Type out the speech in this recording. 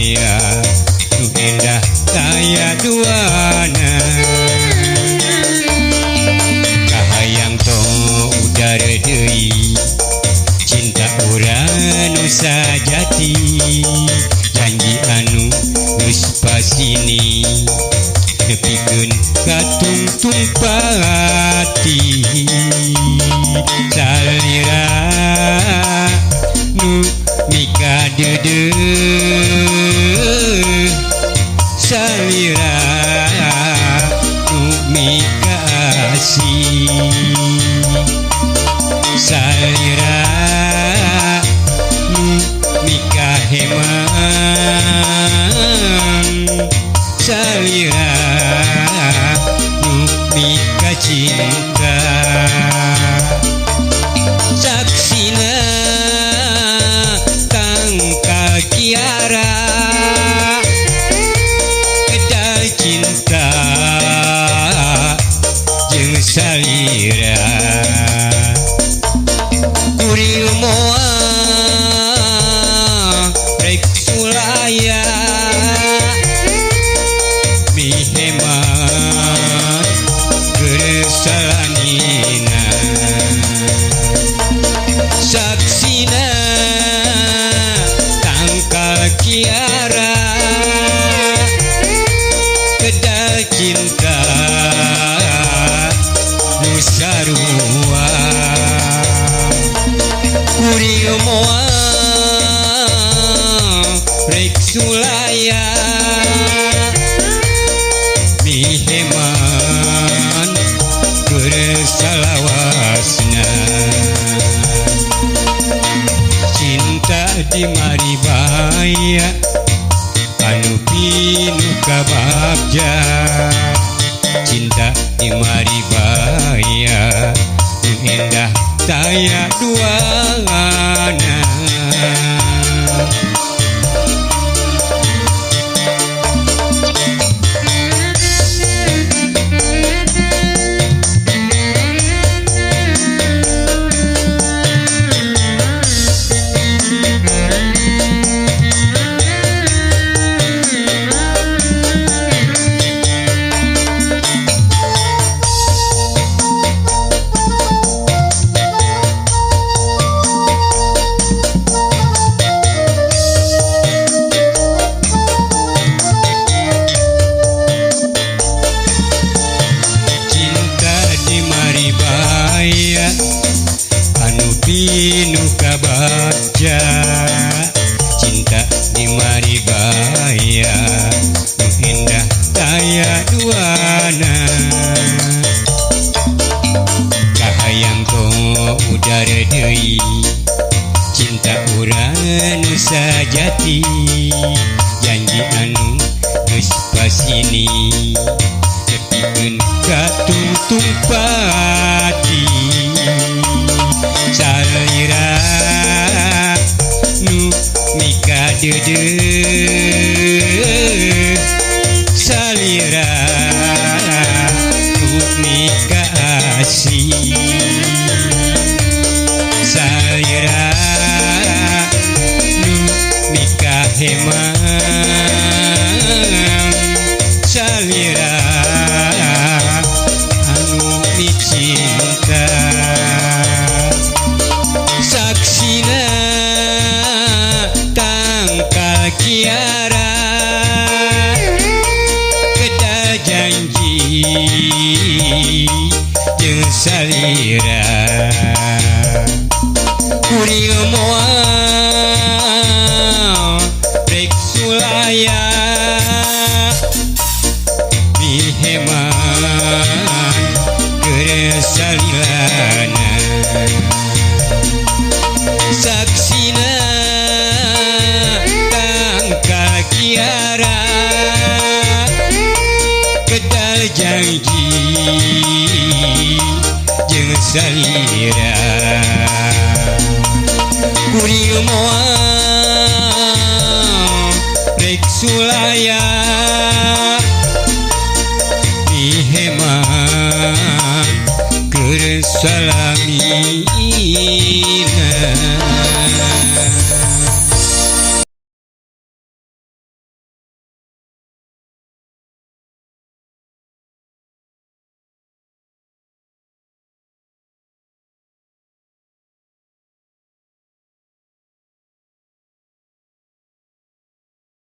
maribaya nu endah taya duana. Kahayang tong udara deui cinta urang nu sajati, janji anu geus pasini nepikeun ka tungtung pati. Salira nu mikadeudeuh, salira nu mikaasih, salira nu mikahemang, salira nu mikacinta. Saksina tangkal kiara kedal cinta jeung salira. Kuring moal rek sulaya mihemat keresalanina. Saksina tangkal kiara kedal cinta nu sarua. Kuring moal rek sulaya miheman keresalawasna. Cinta di maribaya anu pinuh kabagja, cinta di maribaya nu endah taya duana. Anu pinuh kabagja, cinta di maribaya nu endah taya duana. Kahayang tong udara deui cinta urang nu sajati, janji anu geus pasini nepikeun ka tungtung pati. Salira nu mikadeudeuh, salira nu mikaasih, salira nu mikahemang, salira anu micinta. Saksina tangkal kiara kedal janji jeung salira. Kuring moal rek sulaya miheman keresalilana. Saksina tangkal kiara kedal janji jeung salira. Kuring moal rek sulaya miheman keur salamina.